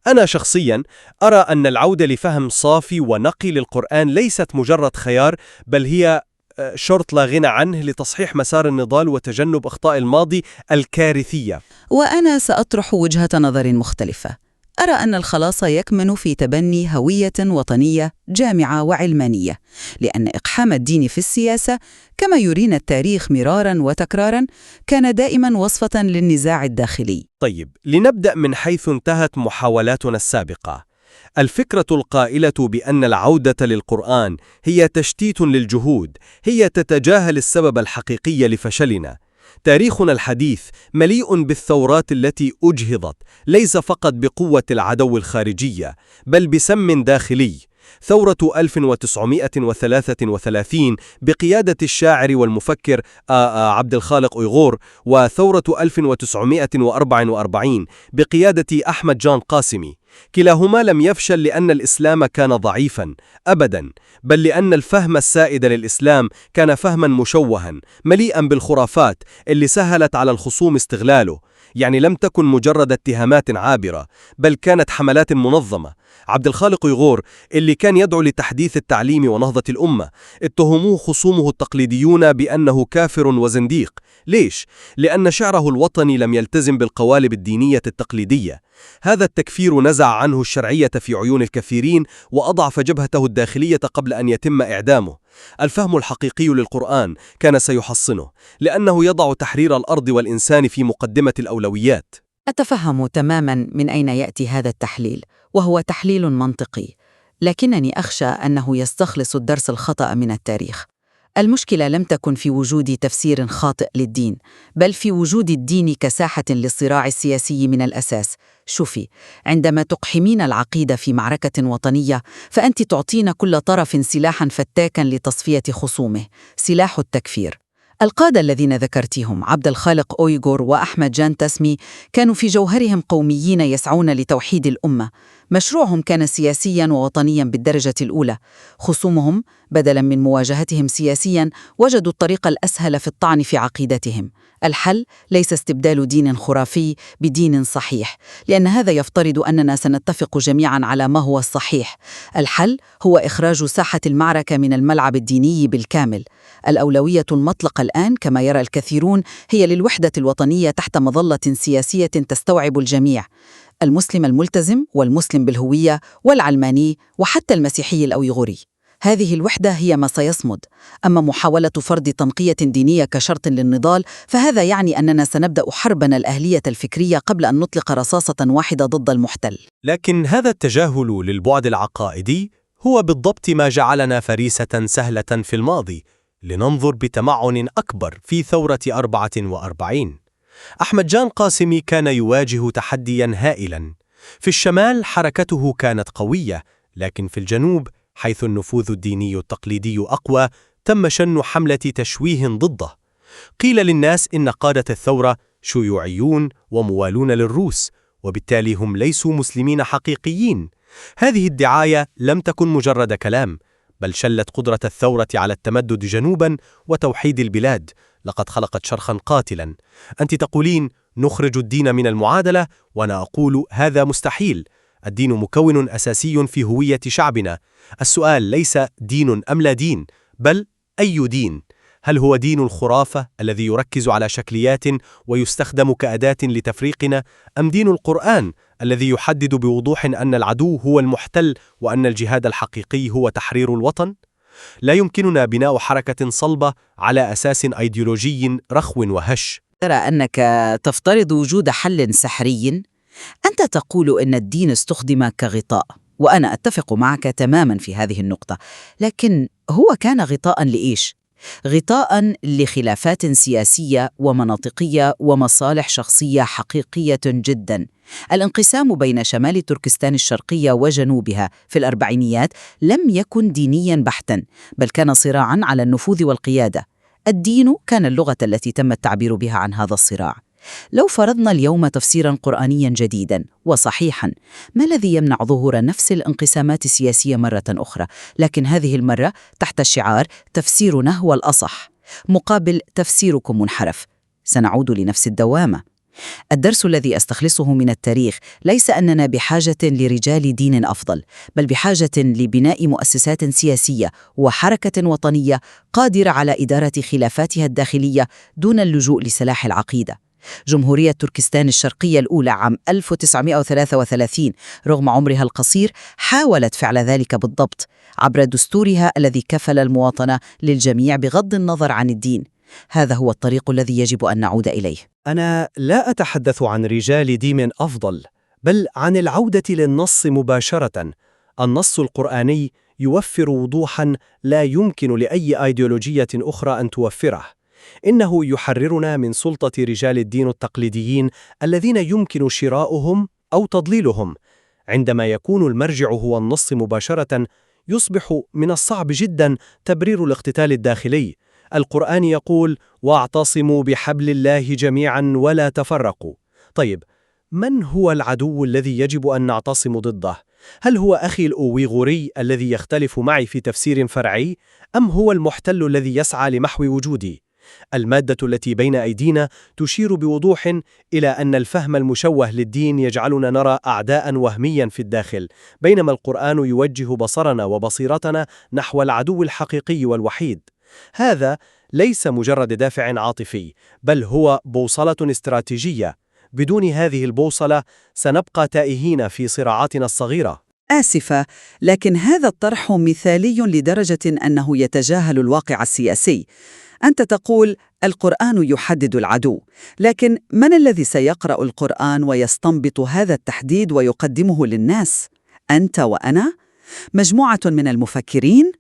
أنا شخصياً أرى أن العودة لفهم صافي ونقي للقرآن ليست مجرد خيار، بل هي شرط لا غنى عنه لتصحيح مسار النضال وتجنب أخطاء الماضي الكارثية. وأنا سأطرح وجهة نظر مختلفة. أرى أن الخلاص يكمن في تبني هوية وطنية جامعة وعلمانية، لأن إقحام الدين في السياسة كما يرينا التاريخ مراراً وتكراراً كان دائماً وصفة للنزاع الداخلي. طيب، لنبدأ من حيث انتهت محاولاتنا السابقة. الفكرة القائلة بأن العودة للقرآن هي تشتيت للجهود، هي تتجاهل السبب الحقيقي لفشلنا. تاريخنا الحديث مليء بالثورات التي أجهضت ليس فقط بقوة العدو الخارجية، بل بسم داخلي. ثورة 1933 بقيادة الشاعر والمفكر عبد الخالق أويغور، وثورة 1944 بقيادة أحمد جان قاسمي. كلاهما لم يفشل لأن الإسلام كان ضعيفاً أبداً، بل لأن الفهم السائد للإسلام كان فهماً مشوهاً مليئاً بالخرافات اللي سهلت على الخصوم استغلاله. يعني لم تكن مجرد اتهامات عابرة، بل كانت حملات منظمة. عبد الخالق أويغور اللي كان يدعو لتحديث التعليم ونهضة الأمة، اتهموه خصومه التقليديون بأنه كافر وزنديق. ليش؟ لأن شعره الوطني لم يلتزم بالقوالب الدينية التقليدية. هذا التكفير نزع عنه الشرعية في عيون الكثيرين وأضعف جبهته الداخلية قبل أن يتم إعدامه. الفهم الحقيقي للقرآن كان سيحصنه، لأنه يضع تحرير الأرض والإنسان في مقدمة الأولويات. أتفهم تماماً من أين يأتي هذا التحليل، وهو تحليل منطقي، لكنني أخشى أنه يستخلص الدرس الخطأ من التاريخ. المشكلة لم تكن في وجود تفسير خاطئ للدين، بل في وجود الدين كساحة للصراع السياسي من الأساس. شوفي، عندما تقحمين العقيدة في معركة وطنية، فأنت تعطين كل طرف سلاحاً فتاكاً لتصفية خصومه، سلاح التكفير. القادة الذين ذكرتيهم، عبد الخالق أويغور وأحمد جان تسمي، كانوا في جوهرهم قوميين يسعون لتوحيد الأمة. مشروعهم كان سياسياً ووطنياً بالدرجة الأولى. خصومهم بدلاً من مواجهتهم سياسياً وجدوا الطريق الأسهل في الطعن في عقيدتهم، الحل ليس استبدال دين خرافي بدين صحيح، لأن هذا يفترض أننا سنتفق جميعاً على ما هو الصحيح. الحل هو إخراج ساحة المعركة من الملعب الديني بالكامل. الأولوية المطلقة الآن كما يرى الكثيرون هي للوحدة الوطنية تحت مظلة سياسية تستوعب الجميع: المسلم الملتزم والمسلم بالهوية والعلماني وحتى المسيحي الأويغوري. هذه الوحدة هي ما سيصمد. أما محاولة فرض تنقية دينية كشرط للنضال، فهذا يعني أننا سنبدأ حربنا الأهلية الفكرية قبل أن نطلق رصاصة واحدة ضد المحتل. لكن هذا التجاهل للبعد العقائدي هو بالضبط ما جعلنا فريسة سهلة في الماضي. لننظر بتمعن أكبر في ثورة 44. أحمد جان قاسمي كان يواجه تحديا هائلا. في الشمال حركته كانت قوية، لكن في الجنوب، حيث النفوذ الديني التقليدي أقوى، تم شن حملة تشويه ضده. قيل للناس إن قادة الثورة شيوعيون وموالون للروس، وبالتالي هم ليسوا مسلمين حقيقيين. هذه الدعاية لم تكن مجرد كلام، بل شلت قدرة الثورة على التمدد جنوبا وتوحيد البلاد. لقد خلقت شرخا قاتلا. أنت تقولين نخرج الدين من المعادلة، وأنا أقول هذا مستحيل. الدين مكون أساسي في هوية شعبنا. السؤال ليس دين أم لا دين، بل أي دين؟ هل هو دين الخرافة الذي يركز على شكليات ويستخدم كأداة لتفريقنا، أم دين القرآن الذي يحدد بوضوح أن العدو هو المحتل وأن الجهاد الحقيقي هو تحرير الوطن؟ لا يمكننا بناء حركة صلبة على أساس أيديولوجي رخو وهش. ترى أنك تفترض وجود حل سحري. أنت تقول إن الدين استخدم كغطاء، وأنا أتفق معك تماما في هذه النقطة، لكن هو كان غطاء لإيش؟ غطاء لخلافات سياسية ومناطقية ومصالح شخصية حقيقية جدا. الانقسام بين شمال تركستان الشرقية وجنوبها في الأربعينيات لم يكن دينيا بحتا، بل كان صراعا على النفوذ والقيادة. الدين كان اللغة التي تم التعبير بها عن هذا الصراع. لو فرضنا اليوم تفسيرا قرآنيا جديدا وصحيحا، ما الذي يمنع ظهور نفس الانقسامات السياسية مرة أخرى، لكن هذه المرة تحت الشعار تفسيرنا هو الأصح مقابل تفسيركم منحرف؟ سنعود لنفس الدوامة. الدرس الذي أستخلصه من التاريخ ليس أننا بحاجة لرجال دين أفضل، بل بحاجة لبناء مؤسسات سياسية وحركة وطنية قادرة على إدارة خلافاتها الداخلية دون اللجوء لسلاح العقيدة. جمهورية تركستان الشرقية الأولى عام 1933، رغم عمرها القصير، حاولت فعل ذلك بالضبط عبر دستورها الذي كفل المواطنة للجميع بغض النظر عن الدين. هذا هو الطريق الذي يجب أن نعود إليه. أنا لا أتحدث عن رجال دين أفضل، بل عن العودة للنص مباشرة. النص القرآني يوفر وضوحا لا يمكن لأي أيديولوجية أخرى أن توفره. إنه يحررنا من سلطة رجال الدين التقليديين الذين يمكن شراؤهم أو تضليلهم. عندما يكون المرجع هو النص مباشرة، يصبح من الصعب جدا تبرير الاقتتال الداخلي. القرآن يقول: واعتصموا بحبل الله جميعا ولا تفرقوا. طيب، من هو العدو الذي يجب أن نعتصم ضده؟ هل هو أخي الأويغوري الذي يختلف معي في تفسير فرعي، أم هو المحتل الذي يسعى لمحو وجودي؟ المادة التي بين أيدينا تشير بوضوح إلى أن الفهم المشوه للدين يجعلنا نرى أعداء وهميا في الداخل، بينما القرآن يوجه بصرنا وبصيرتنا نحو العدو الحقيقي والوحيد. هذا ليس مجرد دافع عاطفي، بل هو بوصلة استراتيجية. بدون هذه البوصلة سنبقى تائهين في صراعاتنا الصغيرة. آسفة، لكن هذا الطرح مثالي لدرجة أنه يتجاهل الواقع السياسي. أنت تقول القرآن يحدد العدو، لكن من الذي سيقرأ القرآن ويستنبط هذا التحديد ويقدمه للناس؟ أنت وأنا؟ مجموعة من المفكرين؟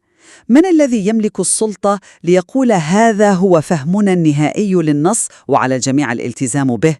من الذي يملك السلطة ليقول هذا هو فهمنا النهائي للنص وعلى الجميع الالتزام به؟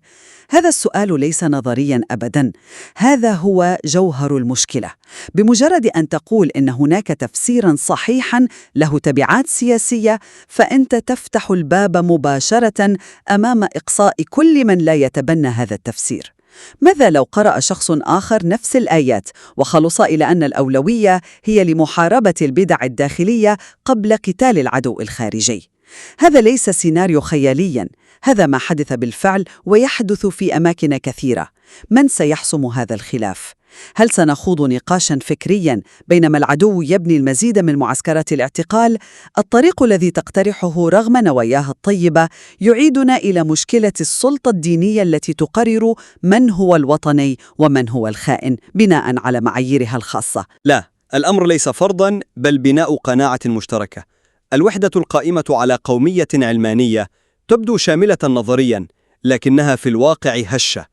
هذا السؤال ليس نظرياً أبداً، هذا هو جوهر المشكلة. بمجرد أن تقول إن هناك تفسيراً صحيحاً له تبعات سياسية، فأنت تفتح الباب مباشرة أمام إقصاء كل من لا يتبنى هذا التفسير. ماذا لو قرأ شخص آخر نفس الآيات وخلص إلى أن الأولوية هي لمحاربة البدع الداخلية قبل قتال العدو الخارجي؟ هذا ليس سيناريو خياليا، هذا ما حدث بالفعل ويحدث في أماكن كثيرة. من سيحسم هذا الخلاف؟ هل سنخوض نقاشا فكريا بينما العدو يبني المزيد من معسكرات الاعتقال؟ الطريق الذي تقترحه رغم نواياه الطيبة يعيدنا إلى مشكلة السلطة الدينية التي تقرر من هو الوطني ومن هو الخائن بناء على معاييرها الخاصة. لا، الأمر ليس فرضاً، بل بناء قناعة مشتركة. الوحدة القائمة على قومية علمانية تبدو شاملة نظرياً، لكنها في الواقع هشة.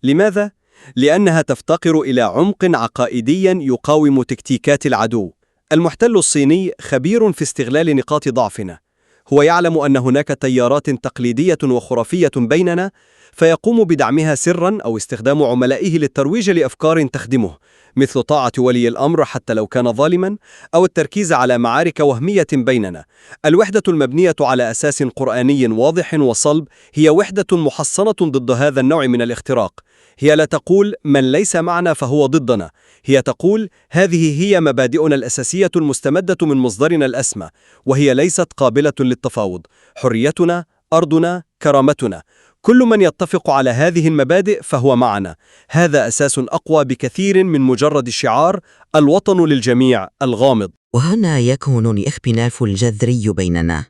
لماذا؟ لأنها تفتقر إلى عمق عقائدي يقاوم تكتيكات العدو. المحتل الصيني خبير في استغلال نقاط ضعفنا. هو يعلم أن هناك تيارات تقليدية وخرافية بيننا، فيقوم بدعمها سرا أو استخدام عملائه للترويج لأفكار تخدمه، مثل طاعة ولي الأمر حتى لو كان ظالما، أو التركيز على معارك وهمية بيننا. الوحدة المبنية على أساس قرآني واضح وصلب هي وحدة محصنة ضد هذا النوع من الاختراق. هي لا تقول من ليس معنا فهو ضدنا، هي تقول هذه هي مبادئنا الأساسية المستمدة من مصدرنا الأسمى، وهي ليست قابلة للتفاوض. حريتنا، أرضنا، كرامتنا. كل من يتفق على هذه المبادئ فهو معنا. هذا أساس أقوى بكثير من مجرد شعار الوطن للجميع الغامض. وهنا يكون الاختلاف الجذري بيننا.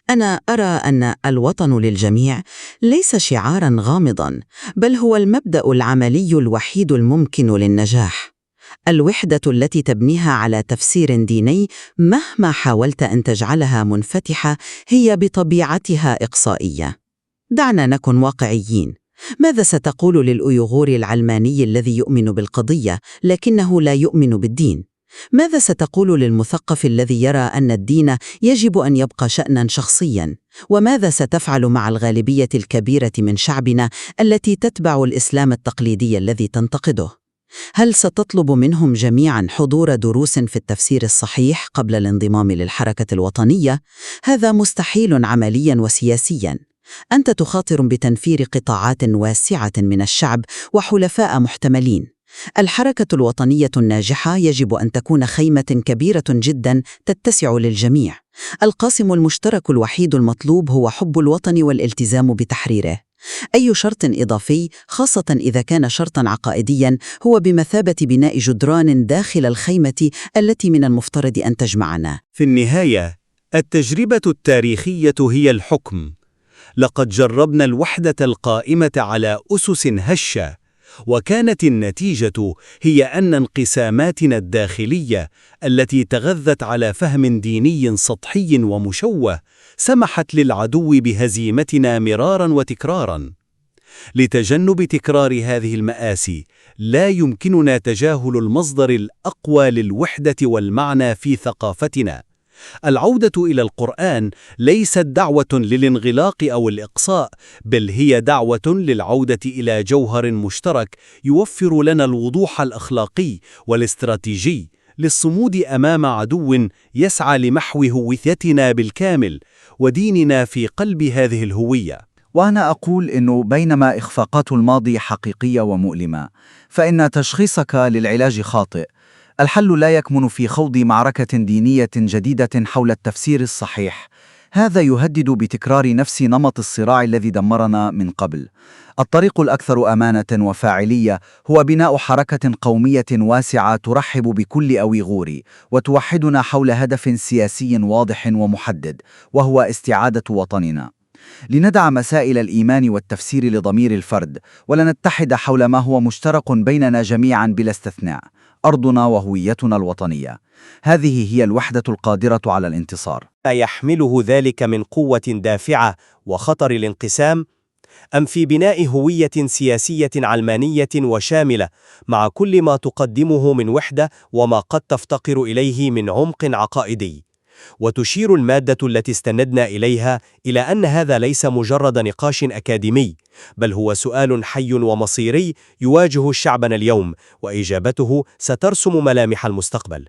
أنا أرى أن الوطن للجميع ليس شعاراً غامضاً، بل هو المبدأ العملي الوحيد الممكن للنجاح. الوحدة التي تبنيها على تفسير ديني مهما حاولت أن تجعلها منفتحة هي بطبيعتها إقصائية. دعنا نكن واقعيين. ماذا ستقول للأيغور العلماني الذي يؤمن بالقضية لكنه لا يؤمن بالدين؟ ماذا ستقول للمثقف الذي يرى أن الدين يجب أن يبقى شأناً شخصياً؟ وماذا ستفعل مع الغالبية الكبيرة من شعبنا التي تتبع الإسلام التقليدي الذي تنتقده؟ هل ستطلب منهم جميعاً حضور دروس في التفسير الصحيح قبل الانضمام للحركة الوطنية؟ هذا مستحيل عملياً وسياسياً. أنت تخاطر بتنفير قطاعات واسعة من الشعب وحلفاء محتملين. الحركة الوطنية الناجحة يجب أن تكون خيمة كبيرة جداً تتسع للجميع. القاسم المشترك الوحيد المطلوب هو حب الوطن والالتزام بتحريره. أي شرط إضافي، خاصة إذا كان شرطاً عقائدياً، هو بمثابة بناء جدران داخل الخيمة التي من المفترض أن تجمعنا. في النهاية، التجربة التاريخية هي الحكم. لقد جربنا الوحدة القائمة على أسس هشة، وكانت النتيجة هي أن انقساماتنا الداخلية التي تغذت على فهم ديني سطحي ومشوه سمحت للعدو بهزيمتنا مراراً وتكراراً. لتجنب تكرار هذه المآسي، لا يمكننا تجاهل المصدر الأقوى للوحدة والمعنى في ثقافتنا. العودة إلى القرآن ليست دعوة للانغلاق أو الإقصاء، بل هي دعوة للعودة إلى جوهر مشترك يوفر لنا الوضوح الأخلاقي والاستراتيجي للصمود أمام عدو يسعى لمحو هويتنا بالكامل وديننا في قلب هذه الهوية. وأنا أقول إنه بينما إخفاقات الماضي حقيقية ومؤلمة، فإن تشخيصك للعلاج خاطئ. الحل لا يكمن في خوض معركة دينية جديدة حول التفسير الصحيح. هذا يهدد بتكرار نفس نمط الصراع الذي دمرنا من قبل. الطريق الأكثر أمانة وفاعلية هو بناء حركة قومية واسعة ترحب بكل أويغوري وتوحدنا حول هدف سياسي واضح ومحدد، وهو استعادة وطننا. لندع مسائل الإيمان والتفسير لضمير الفرد، ولنتحد حول ما هو مشترك بيننا جميعا بلا استثناء: أرضنا وهويتنا الوطنية. هذه هي الوحدة القادرة على الانتصار. يحمله ذلك من قوة دافعة وخطر الانقسام، أم في بناء هوية سياسية علمانية وشاملة مع كل ما تقدمه من وحدة وما قد تفتقر إليه من عمق عقائدي؟ وتشير المادة التي استندنا إليها إلى أن هذا ليس مجرد نقاش أكاديمي، بل هو سؤال حي ومصيري يواجه شعبنا اليوم، وإجابته سترسم ملامح المستقبل.